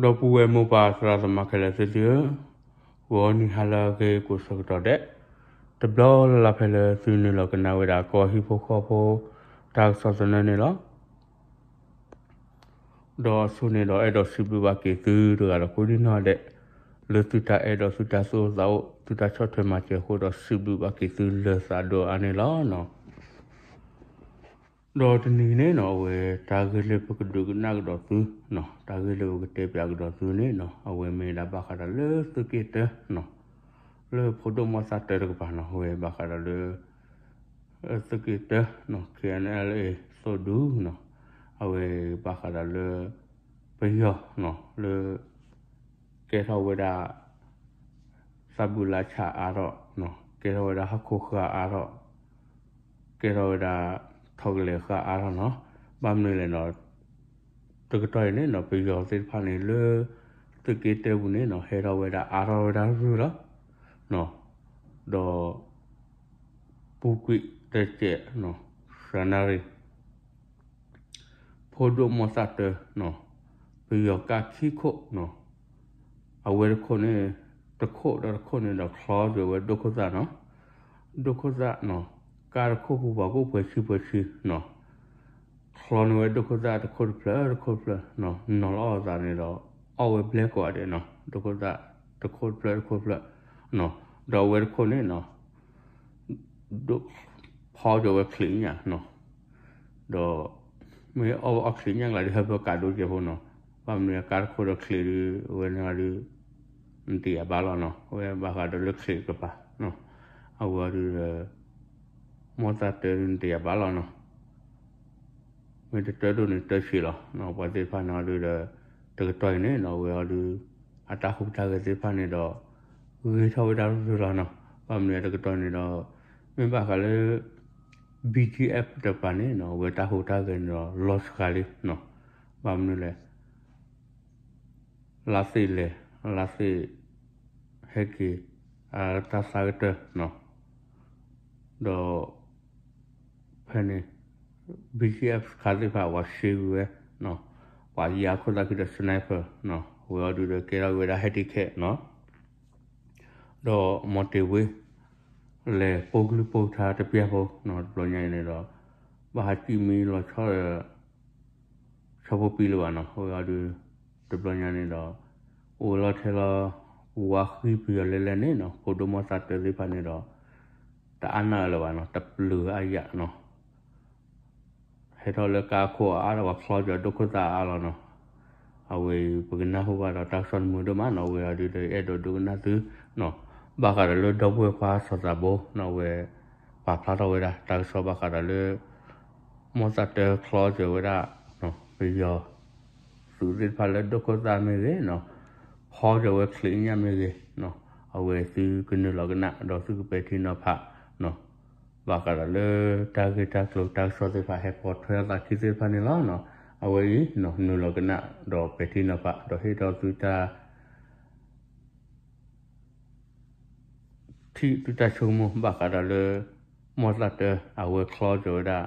ဒီပုၢ်ဝဲၢ်မိၢ်ပၢ်သရၣ်သမါခဲလၢာ်သ့ၣ်သုဧၢ, ဂီၤနံၤဟါလၢအဂ့ၤကိးဆၢကတီၢ်ဒဲး, တဘျီလၢ်လၢ်ဖဲလၢသုနုာ်လီၤကနၣ်ဝဲဒၣ်ကီၢ်ဟံၣ်ဖိဃီဖိ တၢ်ကစီၣ်သနၢၣ်န့ၣ်လီၤ. ဒီးအဆိန့ၣ်ဒီးအဲၣ်ဒိးစံးဘျုးဘၣ်က့ၤသုတဂၤဒီးကိးဒံနီၢ်ဒဲး, လၢသုတၢ်အဲၣ်ဒိးသုတၢ်သူၣ်အိၣ်သးအိၣ် သုတၢ်ဆီၣ်ထွဲမၤစၢၤအဃိဒီးစံးဘျုးဘၣ်က့ၤသုလၢသးဒီအါန့ၣ်လီၤ. ဒီးတနံၤန့ၣ်နီၤ အဝဲတၢ်ဂ့ၢ်လၢပကဒုးကနၣ်ကဒီးသု, တၢ်ဂ့ၢ်လၢပကတဲပၠးကဒီးသုန့ၣ်နီၤ အဝဲမ့ၢ်ဒၣ်ဘၣ်ဃးဒီးလၢသုးက့တၢနီၤ, လၢဖိဒိၣ်မီၢ်သၣ်တၢတကပၤနီၤ အဝဲဘၣ်ဃးဒီးလၢ သုးက့တၢနီၤ KNLA သုးဒူနီၤ, အဝဲဘၣ်ဃးဒီးလၢ ပယီၤနီၤ လၢ ကဲထီၣ်ဝဲဒၣ် သးဘုးလါဆၣ်အါထီၣ်, ကဲထီၣ်ဝဲဒၣ်ဟီၣ်ခိၣ်ဃၢ်အါထီၣ်, ကဲထီၣ်ဝဲဒၣ် ထီၣ်ကလဲၤဃၢ်အါထီၣ်နီၤ, ဘၣ်မနုၤလဲၣ်နီၤ, တကတီၢ်အံၤန့ၣ်နီၤ ပယီၤသ့ၣ်တဖၣ်န့ၣ်လၢ သုးက့တၢပူၤန့ၣ်နီၤ ဟဲထီၣ်ဝဲဒၣ်အါထီၣ်ဝဲဒၣ်ရုၢ်လီၤ, ဒီး ပူၤကွံာ်တစဲးနီၤ စှၤနၣ်ရံၣ် ဖိဒိၣ်မီၢ်သၣ်တၢနီၤ, ပယီၤကါခံခိၣ်နီၤ, အဝဲတခိၣ်န့ၣ် တခိၣ်ဒီးတခိၣ်န့ၣ်ဒီး ချီစၢၤဝဲဒိၣ်ခိၣ်သၣ်နီၤ, ဒိၣ်ခိၣ်သၣ်နီၤ, ကါတခိၣ်ပူၤပှၤကိၣ်ပှဲၤဆံပှဲၤဆံနီၤ, ချီန့ၢ်ဝဲဒိၣ်ခိၣ်သၣ်တခိၣ်တဖျၢၣ်တခိၣ်တဖျၢၣ်နီၤ, နီၤလီၤအီၣ်အသးန့ၣ်ဒီး အီၣ်ဝဲဘျဲၣ်ကိးဂၤဒဲးနီၤ, ဒိၣ်ခိၣ်သၣ်တခိၣ်တဖျၢၣ်တခိၣ်တဖျၢၣ်နီၤ, ဒီးအဝဲတခိၣ်န့ၣ်နီၤ ဒိၣ် ဖီကၢၤဝဲချံးညၣ်နီၤ, ဒီး မ့ၢ်အီၣ်ဝဲအီၣ်ချံးညၣ်ကျါဒုး ဟၢဖၢကးဒိကဲးဖိနီၤ, ဘၣ်မနုၤကါတခိၣ်ဒီးချံးဒုး အဝဲန့ၣ်ဒုး နတံၢ်အဘၣ်လီၤနီၤ, အဝဲဘၣ်ဃးဒီးလၢချံးကပၤနီၤ, အဝဲဒုးဒီး မီၢ်သၣ်တၢဒုးနတံၢ်အဘၣ်လီၤနီၤ မ့ၢ်တတၢဒိၣ်န့ၣ်တၢဆံးလီၤ, ပှၤသ့ၣ်တဖၣ်န့ၣ်ဒုးဒီး တကတီၢ်အံၤန့ၣ်နီၤ အဝဲအီၤဒုး အတၢ်ဟူးတၢ်ဂဲၤသ့ၣ်တဖၣ်န့ၣ်ဒီး ဂ့ၤထီၣ်ဝဲဒၣ်ရုၢ်လီၤနီၤ, ဘၣ်မနုၤတကတီၢ်န့ၣ်ဒီး မ့ၢ်ဘၣ်ဃးလၢ BGF တကပၤန့ၣ်နီၤ အဝဲတၢ်ဟူးတၢ်ဂဲၤန့ၣ်ဒီး လီၤစှၤလံနီၤ, ဘၣ်မနုၤလဲၣ် လါသ့ၣ်လဲၤ လါသ့ၣ် ဟဲက့ၤ အတၢ်သးကတၢၢ်နီၤ, ဒီး ဖဲန့ၣ် BGF ခါသ့ၣ်တဖၣ် ပှၤရှဲဝံၤဝဲနီၤ, ပှၤယါခိၣ်သၣ်ခံဒီး sniper နီၤ, အဝဲအီၤဒုးဒီးကဲထီၣ်ဝဲဒၣ် handicap နီၤ, ဒီးမီၤတ့ၤဝ့ လဲၤပိာ်ကလုၢ်ပိာ်ကထါတပျၢ်ဖိနီၤ, တဘျီညါအံၤန့ၣ်ဒီး ဘၣ်ဟးစံၣ်မံလီၤဆီဒီး ဆီဖိပံလၢၤဘၣ်နီၤ, အဝဲအီၤဒုး တဘျီညါန့ၣ်ဒီး အိၣ်လီၤထဲလီၤ ဝါဃံပယီၤလဲၤလဲၤန့ၣ်နီၤ, ဖိဒိၣ်မီၢ်သၣ်တၢသ့ၣ်တဖၣ်န့ၣ်ဒီး တအါနၢ်လၢၤဘၣ်နီၤ, တပျုၤအါယၤနီၤ ဟဲထီၣ်လၢကါခိၣ်အါဒီးပှၤချီကၠီၤဒိၣ်ခိၣ်သၣ်အါလီၤနီၤ, အဝဲအံၤပကနၢ်ဟူဘၣ်ဒီးတၢ်ကစီၣ်တမုာ်ဒိၣ်မးနီၤ, အဝဲအီၤဒုးဒီးအဲၣ်ဒိးဒိကနၣ်သုနီၤ, ဘၣ်ဃးဒီးလၢဒီပုၢ်ဝဲၢ်ခွါစီၤသးဘိနီၤ, အဝဲ ပာ်ဖျါထီၣ်ဝဲဒၣ်တၢ်ကစီၣ်ဘၣ်ဃးဒီးလၢ မီၢ်သၣ်တၢချီကၠီၤဝဲဒၣ် ပယီၤ သုးသ့ၣ်တဖၣ်လၢဒိၣ်ခိၣ်သၣ်မ့ၢ်ဂ့ၤနီၤ, ဖီကၠီၤဝဲချံးညၣ်မ့ၢ်ဂ့ၤနီၤ, အဝဲသုကနုာ်လီၤကနၣ်ဒီးသုကပဲာ်ထံနီၤဖးနီၤ, ဘၣ်ဃးဒီးလၢတၢ်ဂ့ၢ်တၢ်ကျိၤတၢ်ကစီၣ်သ့ၣ်တဖၣ်ဟဲပိာ်ထွဲအသးခံသ့ၣ်တဖၣ်န့ၣ်လီၤနီၤ, အဝဲအံၤနီၤ နုာ်လီၤကနၣ်ဒီးပဲာ်ထံနီၤဖး ဒီးဟ့ၣ်ထီၣ်သုတၢ် ထံၣ်သုတၢ်ဆိကမိၣ်ဘၣ်ဃးဒီးလၢ မီၢ်သၣ်တၢ အဝဲချီကၠီၤဝဲဒၣ်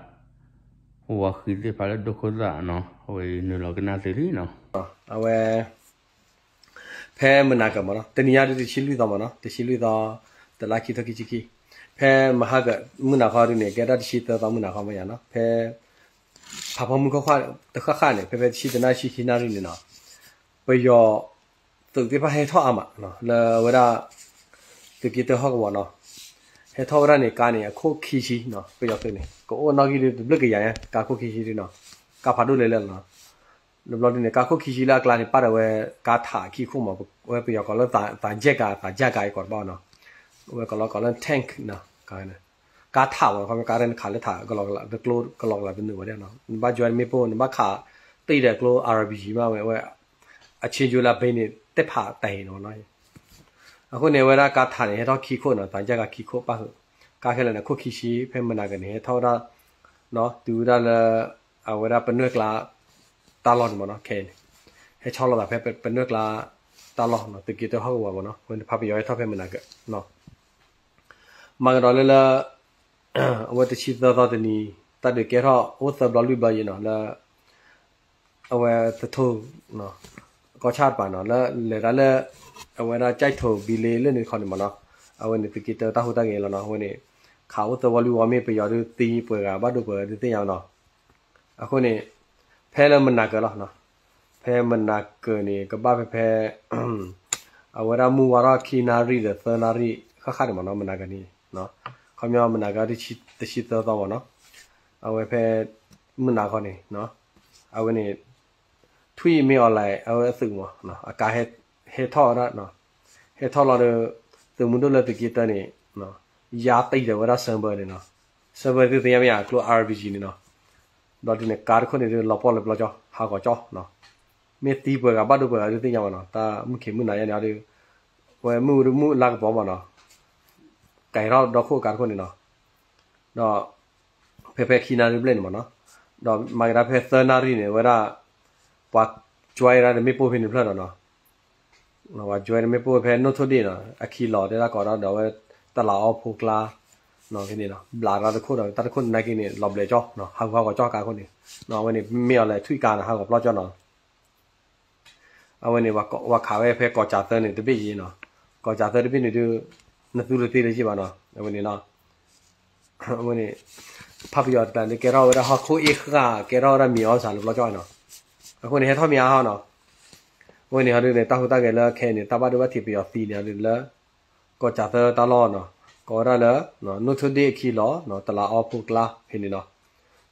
ဝါဃံသ့ၣ်တဖၣ်လၢဒိၣ်ခိၣ်သၣ်နီၤ, အဝဲအံၤနုာ်လီၤကနၣ်သ့လံနီၤ, အဝဲ ဖဲမုၢ်နၤကမ့ၢ်နီၤ, တနံၤညါဒုးတဆံလွံၢ်သီမ့ၢ်နီၤ, တဆံလွံၢ်သီ တလါခံထိခံဆံခံ, ဖဲမဟါကမုၢ်နၤခီဒုးန့ၣ် ကဲဒၣ်တဆံသၢသီမုၢ်နၤခီမ့ၢ်ယါနီၤ, ဖဲ ဖးဖီမုၢ်ခီၣ်တဃၣ်ဃၣ်န့ၣ် ဖဲဖဲတဆံသၢနၣ်ရံၣ်ဆံခံနၣ်ရံၣ်န့ၣ်နီၤ, ပယီၤ သုးသ့ၣ်တဖၣ်ဟဲထီၣ်အါမး လၢဝဲဒၣ် သုးက့တၢဟီၣ်ကဝီၤနီၤ, ဟဲထီၣ်ဝဲဒၣ်န့ၣ် ကါန့ၣ် အခိၣ်ခံဆံနီၤ, ပယီၤသုးန့ၣ် ကအိၣ်နီၣ်ဂံၢ်ဒုးတဘျုးကယၤညါ, ကါခိၣ်ခံဆံဒုးနီၤ, ကါဖးဒိၣ်လဲၣ်လဲၣ်လီၤနီၤ, တဘျီဒုးန့ၣ် ကါခိၣ်ခံဆံလၢအကျါန့ၣ် ပာ်ဒီးဝဲကါထးခံခိၣ်မး, ဝဲပယီၤကိးလၢသးကၠဲၣ်ကါ သးကၠဲၣ်ကါအံၤကိးတဘၣ်နီၤ, ဝဲကိးလီၤကိးလၢ tank နီၤ, ကါထးဝဲ ခီဖျိကါရဲၣ်နခးလၢထး ကလီၤကလးတနုာ်ဝဲဒၣ်နီၤ, နဘၣ်ယွၤမ့ၢ်ပိၢ် နဘၣ်ခးတံၢ်ဒီးကျိ RPG မးဝဲ ဝဲ အဆ့ကၠိလၢအဘ့န့ၣ် တဖးတဟ့ၣ်နီၤနီၤ, အဃိန့ၣ် အဝဲဒၣ်ကါထးန့ၣ် ဟဲထီၣ်ခံခိၣ်နီၤ, သးကၠဲၣ်ကါခံခိၣ်ပၣ်ဃုာ်, ကါခဲလၢာ်န့ၣ် ခိၣ်ခံဆံ ဖဲမုၢ်နၤကန့ၣ် ဟဲထီၣ်ဝဲဒၣ် တုၤဝဲဒၣ်လၢ အဝဲဒၣ်ပနွဲၢ်ကျါ တၢ်လီၢ်န့ၣ်မ့ၢ်နီၤ, ခဲအံၤန့ၣ် ဟဲဆီလီၤသးဖဲပနွဲၢ်ကျါ တၢ်လီၢ်နီၤ, သုးက့တၢဟီၣ်ကဝီၤမ့ၢ်နီၤ, ဝဲန့ၣ်ဖးပယီၤဟဲထီၣ်ဖဲမုၢ်နၤကနီၤ မၤကဒီးလၢလၢ အဝဲတဆံသၢသီတနံၤ တၢ်ဒုးကဲထီၣ်အိၣ်သၢဘျီလွံၢ်ဘျီယံၤနီၤ လၢ အဝဲသထိၣ် ကီၢ်ဆၣ်တပၤနီၤ လၢလဲၤဒၣ်လၢ အဝဲဒၣ်ကၠဲးထိးဘံလ့လၢန့ၣ်တခီန့ၣ်မ့ၢ်နီၤ, အဝဲန့ၣ်သုးက့တၢတၢ်ဟူးတၢ်ဂဲၤလီၤနီၤ, အဝဲန့ၣ် ခးအိၣ်သၢဝီလွံၢ်ဝီမ့ၢ်ပယီၤဒုးသံပှဲၤဂၤ ဘၣ်ဒိပှဲၤဂၤဒုးသ့ၣ်ညါနီၤ, အဃိန့ၣ် ဖဲလၢမနၤကၢၤလီၤ, ဖဲမနၤကၢၤန့ၣ် ကဘၣ်ဖဲဖဲ အဝဲဒၣ်မုၢ်ဝါထီၣ်ခံနၣ်ရံၣ်ဒီးသၢနၣ်ရံၣ် ဃၣ်ဃၣ်န့ၣ်မ့ၢ်နီၤ မနၤကၢၤန့ၣ်, ခီပညီမနၤကၢၤတဆံသၢသီမ့ၢ်နီၤ, အဝဲဖဲ မုၢ်နၤခီန့ၣ် အဝဲန့ၣ် ထွံၣ်မ့ၢ်အီၤလဲၣ် အဝဲအသုးမ့ၢ် အကါဟဲထီၣ်ဝဲဒၣ် ဟဲထီၣ်လီၤဒီး သုးမုၢ်ဒိၣ်လၢသုးက့တၢန့ၣ် ယါတံၢ်ဒီးဝဲဒၣ် server န့ၣ်နီၤ, server သုသ့ၣ်ညါမ့ၢ်ဧါ ကျိ RPG န့ၣ်နီၤ, ဒီးဒ်န့ၣ် ကါတခိၣ်န့ၣ်ဒုး လီၤပှီၢ်လၢပျီကၠီ ဟးဂီၤကၠီနီၤ, မ့ၢ်သံပှဲၤဂၤဘၣ်ဒိပှဲၤဂၤဒုးသ့ၣ်ညါမ့ၢ်နီၤ, တၢ်မုၢ်ခံးမုၢ်နၤယါန့ၣ်အီၤဒုး ဝဲမုၢ်မုၢ်လါကပီၤမ့ၢ်နီၤ, ကဲထီၣ်ဒီခိၣ်ကါတခိၣ်န့ၣ်နီၤ, ဒီး ဖဲဖဲခံနၣ်ရံၣ်ဘျဲၣ်န့ၣ်မ့ၢ်နီၤ, ဒီးမၤကဒါဖဲသၢနၣ်ရံၣ်န့ၣ် ဝဲဒၣ် ပှၤ join ဒၣ်ဒီးမ့ၣ်ပိၢ်ဖဲန့ၣ်တဖျၢၣ်ဒီးနီၤ, ပှၤ join ဒီးမ့ၣ်ပိၢ်ဖဲနိၣ်ထိၣ်ဒ့ၣ်နီၤ အခံလီၤတဲဒၣ်ကိးဒီးဒီးဝဲ တလးအီဖိကျါ ဖဲန့ၣ်နီၤ ဘျးတၢ်တခိၣ်ဒီး တၢ်တခိၣ်န့ၣ်နာ်က့န့ၣ် လီၤဘျဲးကၠီနီၤ ဟးဂီၤဟးဂီၤကၠီကါခိၣ်န့ၣ်, အဝဲန့ၣ် မ့ၢ်အီၤလဲၣ် ထွံၣ်ကါန့ၣ် ဟးဂီၤပျီကၠီနီၤ အဝဲန့ၣ် ပှၤခးဝဲဖဲကီၢ်ကၠးသၢန့ၣ် တဘ့ၣ်ယဲနီၤ, ကီၢ်ကၠးသၢတဘ့ၣ်န့ၣ်ဒုး နသူလၢသ့လၢယ့ၢ်ဘၣ်နီၤ, အဝဲန့ၣ်နီၤ, အဝဲန့ၣ် ဖးပယီၤတကျါန့ၣ် ကဲထီၣ်ဝဲဒၣ်ဟီၣ်ခိၣ်အ့ၣ်ဃာ် ကဲထီၣ်ဝဲဒၣ်မံၤအီစးလၢပျီကၠီနီၤ, အဃိန့ၣ် ဟဲထီၣ်မံၤအါဟီနီၤ, အဝဲန့ၣ်ဟီဒုးန့ၣ် တၢ်ဟူးတၢ်ဂဲၤလၢခဲအံၤန့ၣ် တၢ်ဘၣ်ဒိဘၣ်ထံးပယီၤသံန့ၣ်ဟီဒုးလၢ ကီၢ်ကၠးသၢတၢ်လီၢ်နီၤ, ကိးဝဲဒၣ်လၢ နိၣ်ထိၣ်ဒ့ၣ်အခံလီၤ တလးအီဖိကျါဖဲန့ၣ်နီၤ,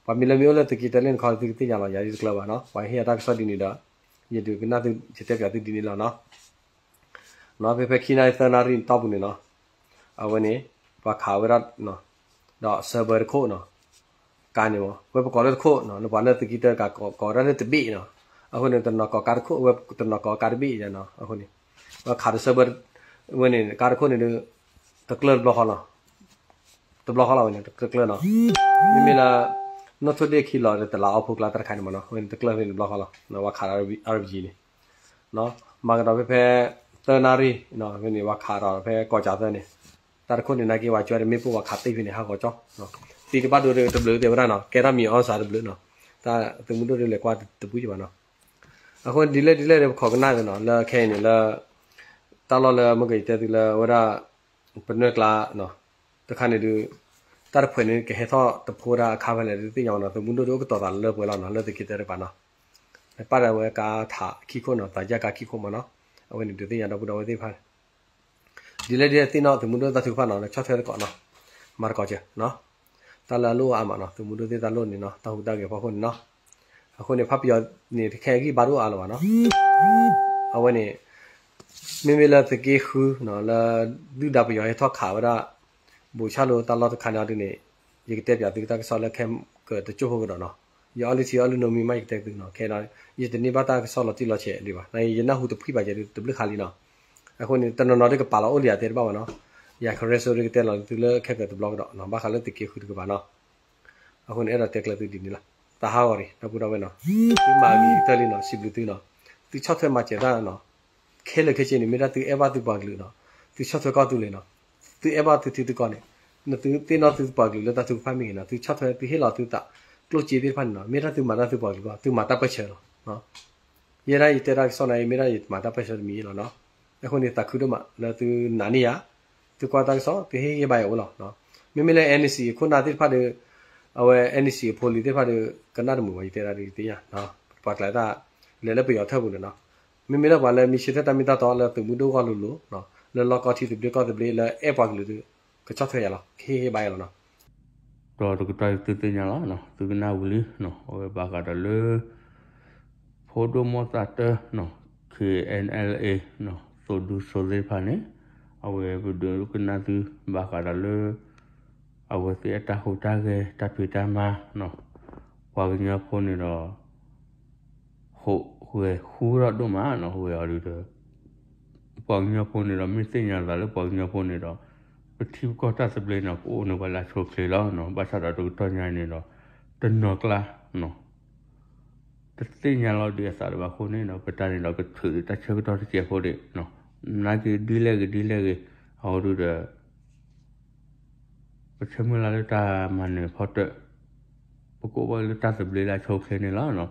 ပှၤမ့ၢ်လၢမ့ၢ်အိၣ်လၢသုးက့တၢလ့ၣ်နခီ သုကသ့ၣ်ညါလီၤ ယၤဒ်တကျၢၤဘၣ်နီၤ, ပှၤဟ့ၣ်ယၤတၢ်ကစီၣ်ဒ်န့ၣ်ဒီး ယဒုးကနၣ်သု ယတဲပၠးသုဒ်န့ၣ်လီၤနီၤ, ဖဲဖဲခံနၣ်ရံၣ်သၢနၣ်ရံၣ်တီၢ်ပူၤန့ၣ်နီၤ, အဝဲန့ၣ် ပှၤခးဝဲဒၣ် ဒီး server တခိၣ်နီၤ, ကါန့ၣ်မ့ၢ် ဝဲပကိးလၢတခိၣ်နီၤ လၢပှၤလၢသုးက့တၢကကိးဝဲဒၣ်လၢတဘ့ၣ်နီၤ, အဃိန့ၣ် တနီၤကိးကါတခိၣ် ဝဲတနီၤကိးကါတဘ့ၣ်နီၤ, အဃိန့ၣ် ပှၤခးဒီး server ဝဲန့ၣ် ကါတခိၣ်န့ၣ်ဒီး တကျၢၢ်တဘျီဃီလီၤ, တဘျီဃီလီၤဝဲန့ၣ် တကျၢၢ်နီၤ, မ့မ့ၢ်လၢ နိၣ်ထိၣ်ဒ့ၣ်ခံလီၤဒီးတလးအီဖိကျါတၢ်တခါန့ၣ်မ့ၢ်နီၤ, ဝဲန့ၣ်တကျၢၢ်ဖဲန့ၣ်တဘျီဃီလီၤ, ဝဲခးဒီး RPG န့ၣ် မၤကဒီးဖဲဖဲ သၢနၣ်ရံၣ် ဖဲန့ၣ် ပှၤခးဒီးဖဲကီၢ်ကၠးသၢန့ၣ် တၢ်တခိၣ်န့ၣ်နာ်က့ ပှၤကွဲဒီးမ့ၣ်ပိၢ်ပှၤခးသ့ဖဲန့ၣ် ဟးဂီၤကၠီ, သံတဘၣ်ဒိဒီးတဘျုးတဲဝဲဒၣ်နီၤ, ကဲထီၣ်မံၤအီစးတဘျုးနီၤ, တၢ်သုးမုၢ်ဒိၣ်ဒုးလဲၤကွၢ်တပူၤယံၤဘၣ်နီၤ, အဃိဒ်လဲၣ်ဒ်လဲၣ်ဒီးပခိးကနၣ်နီၤ လၢခဲအံၤန့ၣ်လၢ တၢ်လီၢ်လၢမ့ၢ်ကယတဲသုလၢဝဲဒၣ် ပနွဲၢ်ကျါ တခါန့ၣ်ဒုး တၢ်တဖှဲးန့ၣ် ကဟဲထီၣ်တဖိဒၣ်အခါဖဲလဲၣ်ဒုးသ့ၣ်ညါမ့ၢ်နီၤ, သုးမုၢ်ဒိၣ်ဒုးအိၣ်ကတီၤသးလၢပှဲၤလီၤနီၤ, လၢသုးက့တၢတကပၤနီၤ, ပာ်ဒၣ်ဝဲကါထးခံခိၣ်နီၤ, သးယၢ်ကါခံခိၣ်မ့ၢ်နီၤ, အဝဲန့ၣ်ဒုးသ့ၣ်ညါဒီပုၢ်ဒီဝဲၢ်သ့ၣ်တဖၣ် ဒ်လဲၣ်ဒ်လဲၣ်သ့ၣ်နီၣ်သုးမုၢ်ဒိၣ်တၢ်ထုကဖၣ်နီၤ လၢဆီၣ်ထွဲသကိးနီၤ, မၤသကိးစၢၤနီၤ, တၢ်လၢအလိၣ်အါမးနီၤ သုးမုၢ်ဒိၣ်သ့ၣ်တၢ်လိၣ်န့ၣ်နီၤ တၢ်ဟူးတၢ်ဂဲၤဖီခိၣ်န့ၣ်နီၤ, အဃိန့ၣ် ဖးပယီၤန့ၣ် တခဲအဂံၢ်ဘါတအိၣ်အါလၢၤဘၣ်နီၤ, အဝဲန့ၣ် မ့မ့ၢ်လၢသုးက့ဃုနီၤ လၢဒုၣ်ဒါပယီၤဟဲထီၣ်ခးဝဲဒၣ် ဘူးဆၣ်လိတၢ်လီၢ်တခါန့ၣ်အီၤဒုးန့ၣ် ယကတဲပၠးသုတၢ်ကစီၣ်လၢခဲကတကၠိၢ်ဖိကဒီးနီၤ, ယအီၣ်လုၢ်ထံအီလုၢ်နိမံၤမး ယကတဲသုနီၤ, ခဲအံၤ ယတန့ၢ်ဘၣ်တၢ်ကစီၣ်လီၤတံၢ်လီၤဆဲးဒံးဘၣ်, ယနၢ်ဟူတဖှံဘၣ်ကဲဒုးတဘျုးခါလံနီၤ, အဃိန့ၣ် တနီၤနီၤဒုးကပာ်လီၤအိၣ်လံယတဲတဘၣ်ဘၣ်နီၤ, ယကရဲစိဒုးကတဲလီၤသုလၢခဲကတဘျီကဒီးနီၤ, ဘၣ်ဃးလၢသုးက့ဃုတကပၤနီၤ အဃိန့ၣ် အဲၣ်ဒိးတဲကျၢၤသုဒ်န့ၣ်လီၤ. တၢ်ဟးဂီၤန့ၣ် ဒီပုၢ်ဒီဝဲၢ်နီၤ, သုမၤဂ့ၤကတၢၢ်လံနီၤ, စံးဘျုးသုနီၤ, သုဆီၣ်ထွဲမၤစၢၤတၢ်နီၤ, ခဲလၢာ်ခဲဆ့န့ၣ် မ့ၢ်ဒၣ်သုအဲၣ်ဘၣ်သုပှၤကလုာ်နီၤ, သုဆီၣ်ထွဲကီၢ်သူလ့ၤနီၤ, သုအဲၣ်ဘၣ်သုထံသုကီၢ်န့ၣ်, နသုသ့ၣ်နီၣ်သုပှၤကလုာ်လၢတၢ်ထုကဖၣ်မ့ၢ်ဂ့ၤနီၤ, သုဆီၣ်ထွဲသုဟ့ၣ်လီၤသုသးကျိၣ်စ့သ့ၣ်တဖၣ်န့ၣ်နီၤ, မ့ၢ်ဒၣ်သုမၤတၢ်သုပှၤကလုာ်ကီၢ်, သုမၤတၢ်ပၢၢ်ဆၢလီၤ. ယဲဒၣ်ယတဲတၢ်ကစီၣ်န့ၣ် မ့ၢ်ဒၣ်ယမၤတၢ်ပၢၢ်ဆၢတမံၤလီၤနီၤ. အဃိန့ၣ် သးခုဒိၣ်မးလၢသုနာ်န့ၢ်ယၤ, သုကွၢ်တၢ်ကစီၣ် သုဟ့ၣ်ဂံၢ်ဘါယၤအိၣ်လီၤ. မ့မ့ၢ်လၢ NCA အခိၣ်နၢ်သ့ၣ်တဖၣ်ဒီး အဝဲ NCA အဖိလံၤသ့ၣ်တဖၣ်ဒီး ကနၣ်တမုာ်ဘၣ် ယတဲဒၣ်ဒ်ယသ့ၣ်ညါ, ပှၤကျါတၢ်လဲၤလၢပယီၤထၢၣ်ပူၤန့ၣ်နီၤ. မ့မ့ၢ်လၢပှၤလၢမံဆၢထၢၣ်တၢ်မ့ၢ်တၢ်တီလၢသုးမုၢ်ဒိၣ်ဂီၢ်လိၤလိၤ, လၢလီၢ်ကီၢ်ထံသဘျ့ကီၢ်သဘျ့လၢအဲၣ်ပှၤကလုာ်ဒီး ကဆီၣ်ထွဲယၤလီၤ, ကဟ့ၣ်ဂံၢ်ဘါယၤလီၤနီၤ. ဒီးတကတီၢ်သုသ့ၣ်ညါလီၤ, သုကနၣ်ဝံၤလံ, အဝဲဘၣ်ဃးဒီးလၢ ဖိဒိၣ်မိၢ်သးတၢ်, KNLA သုးဒူစိသ့ၣ်တဖၣ်န့ၣ်, အဝဲပဒုးကနၣ်သုဘၣ်ဃးဒီးလၢ အဝဲသ့ၣ်အတၢ်ဟူးတၢ်ဂဲၤတၢ်ဖံးတၢ်မၤ, ပှၤကညီဖိန့ၣ်ဒီး ဟူးဂဲၤဃူထီၣ်ဒိၣ်မးနီၤ, ဟူးဂဲၤအီၤဒုးဒီး ပှၤကညီဖိန့ၣ်ဒီး မ့ၢ်သ့ၣ်ညါသးလၢပှၤကညီဖိန့ၣ်ဒီး ပထံပကီၢ်တၢ်သဘျ့န့ၣ် ပအိၣ်န့ၢ်ပှၤလၢအဆိအချ့လီၤ. ဘၣ်ဆၣ်ဒီးတကတီၢ်ညါအံၤန့ၣ်ဒီး တနီၤကျါ တသ့ၣ်ညါလီၤဒံးအသးလၢၤဘၣ်အဃိန့ၣ်ဒီး ပတၢ်န့ၣ်ဒီးကထုးဒီးတၢ်ဆၢကတီၢ်တစဲးဖိဒံး, နာ်က့ဒ်လဲၣ်ဂ့ၤဒ်လဲၣ်ဂ့ၤ အဃိဒုးဒီး ပဆၢမုၢ်လၢ်လၢတၢ်မၤနၢၤဖီတၢၣ်, ပကအိၣ်ဘၣ်လၢတၢ်သဘျ့လၢအဆိအချ့န့ၣ်လီၤ.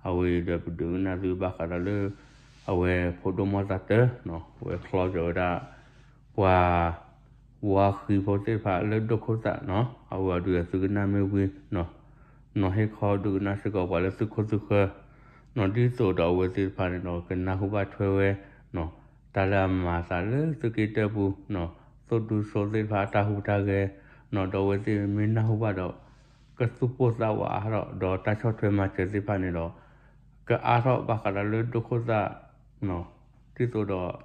အဝဲအံၤဒီးပဒုးကနၣ်သုဘၣ်ဃးဒီးလၢ အဝဲဖိဒိၣ်မီၢ်သးတၢၢ်နီၤ အဝဲချီကၠီၤဝဲဒၣ် ပှၤ ဝါဃံဖိသ့ၣ်တဖၣ်လၢဒိၣ်ခိၣ်သၣ်နီၤ အဝဲအီၤဒုးသုကနၣ်မ့ၢ်ဝံၤနီၤ နီၤဟ့ၣ်ခီဒုးကနၣ်စ့ၢ်ကီးပှၤလၢသုခိၣ်သုဃၢၤနီၤ ဒ်သိးဒီးအဝဲသ့ၣ်တဖၣ်န့ၣ်ဒီး ကနၢ်ဟူဘၣ်ထွဲဝဲနီၤ တၢ်လၢအမၤသးလၢသုးက့တၢၢ်ပူၤနီၤ သိၣ်ဒူစိသ့ၣ်တဖၣ်အတၢ်ဟူးတၢ်ဂဲၤနီၤ ဒီးအဝဲသ့ၣ်မ့ၢ်နၢ်ဟူဘၣ်ဒီး ကသူၣ်ပိၢ်သးဝးအါထီၣ် ဒီးတၢ်ဆီၣ်ထွဲမၤစၢၤသ့ၣ်တဖၣ်န့ၣ်ဒီး ကအါထီၣ်ဘၣ်ဃးဒီးလၢဒိၣ်ခိၣ်သၣ်နီၤ ဒ်သိးဒီး ကျိတဲာ်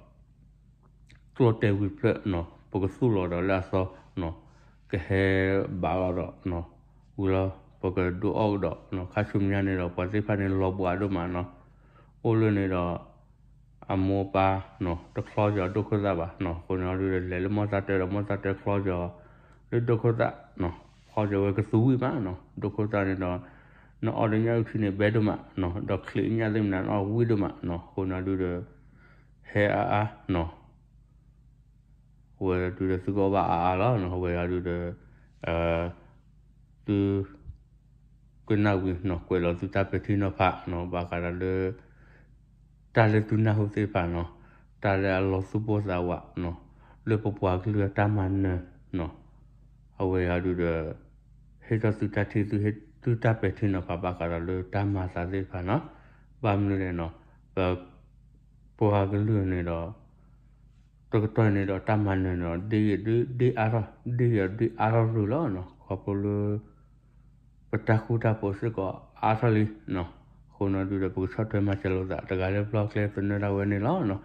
ဝံၤဖျၢၣ်နီၤ ပကသူၣ်လီၤဒီးလၢအသီနီၤ ကဟဲဘၣ်လီၤဒီး ဝံၤလီၤ ပကဒုးအီၣ်ကဒီးနီၤ ခါဆူညါန့ၣ်ဒီး ပှၤသ့ၣ်တဖၣ်န့ၣ်လီၤဘှးဒိၣ်မးနီၤ အိၣ်လၢန့ၣ်ဒီး အမိၢ်ပၢ်နီၤ တချီကၠီၤဒိၣ်ခိၣ်သၣ်ဘၣ်နီၤ အဃိန့ၣ်အီၤဒုးဒီး လဲၤလၢမီၢ်သးတၢၢ်ဒီး မီၢ်သးတၢၢ်ချီကၠီၤ လၢဒိၣ်ခိၣ်သၣ်နီၤ ချီကၠီၤဝဲကသူဝံၣ်မးနီၤ ဒိၣ်ခိၣ်သၣ်န့ၣ်ဒီး နအီၣ်ဒီးညၣ်အုၣ်ထံန့ၣ်ဘဲဒိၣ်မးနီၤ ဒီးချံးညၣ်သ့ၣ်မနုၤ နအီၣ်ဝံၣ်ဒိၣ်မးနီၤ အဃိန့ၣ်အီၤဒုးဒီး ဟဲအါအါနီၤ အဝဲဒုးဒီးသုကအီၣ်ဘၣ်အါအါလီၤနီၤ အဝဲဒုးဒီး သု ကနၣ်ဝံၤနီၤ ကွဲးလီၤသုတၢ်ပဲာ်ထံနီၤဖးနီၤ ဘၣ်ဃးဒီးလၢ တၢ်လၢသုနၢ်ဟူသ့ၣ်တဖၣ်နီၤ တၢ်လၢအလီၤသူၣ်ပိၢ်သးဝးနီၤ လၢပပှၤကလုာ်အတၢ်မၤနၢၤနီၤ အဝဲအီၤဒုးဒီး ဟ့ၣ်ထီၣ်သုတၢ်ထံၣ် သုဟ့ၣ်သုတၢ်ပဲာ်ထံနီၤဖးဘၣ်ဃးဒီးလၢတၢ်မၤသးသ့ၣ်တဖၣ်နီၤ ဘၣ်မနုၤလဲၣ်နီၤ ပ ပှၤကလုာ်န့ၣ်ဒီး တကတီၢ်န့ၣ်ဒီးတၢ်မၤနၢၤန့ၣ်ဒီး ဒ်အါထီၣ် ဒ်အါထီၣ်ရူၢ်လီၤနီၤ ခီဖျိလၢ ပတၢ်ဃူတၢ်ဖိးစ့ၢ်ကီးအါထီၣ်လံနီၤ အဃိန့ၣ်ဒုးဒီး ပကဆီၣ်ထွဲမၤစၢၤလိာ်သး တဂၤလၢပျီကျဲသနၢၣ်ဒၣ်ဝဲန့ၣ်လီၤနီၤ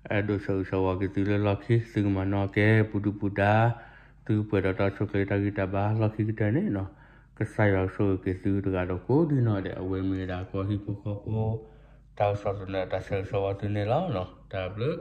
အဲၣ်ဒိးဆၢဂ့ၤဆၢဝါက့ၤသုလၢလီၢ်ခံ သုကမၤနီၣ်ကဲ ပူၤဒုၣ်ပူၤဒါ သုပှဲၤဒီးတၢ်ဆိၣ်ချ့တၢ်ဂံၢ်တၢ်ဘါလီၢ်ခံကတၢၢ်န့ၣ်နီၤ ကစၢ်ယွၤကဆိၣ်ဂ့ၤက့ၤသုတဂၤဒီးကိးဒံနီၢ်ဒဲး အဝဲမ့ၢ်ဝဲဒၣ်ကီၢ်ဟံၣ်ဖိဃီဖိ တၢ်ကစီၣ်သနၢၣ်တၢ်ဆၢဂ့ၤဆၢဝါသုန့ၣ်လီၤနီၤ တၢ်ဘျုး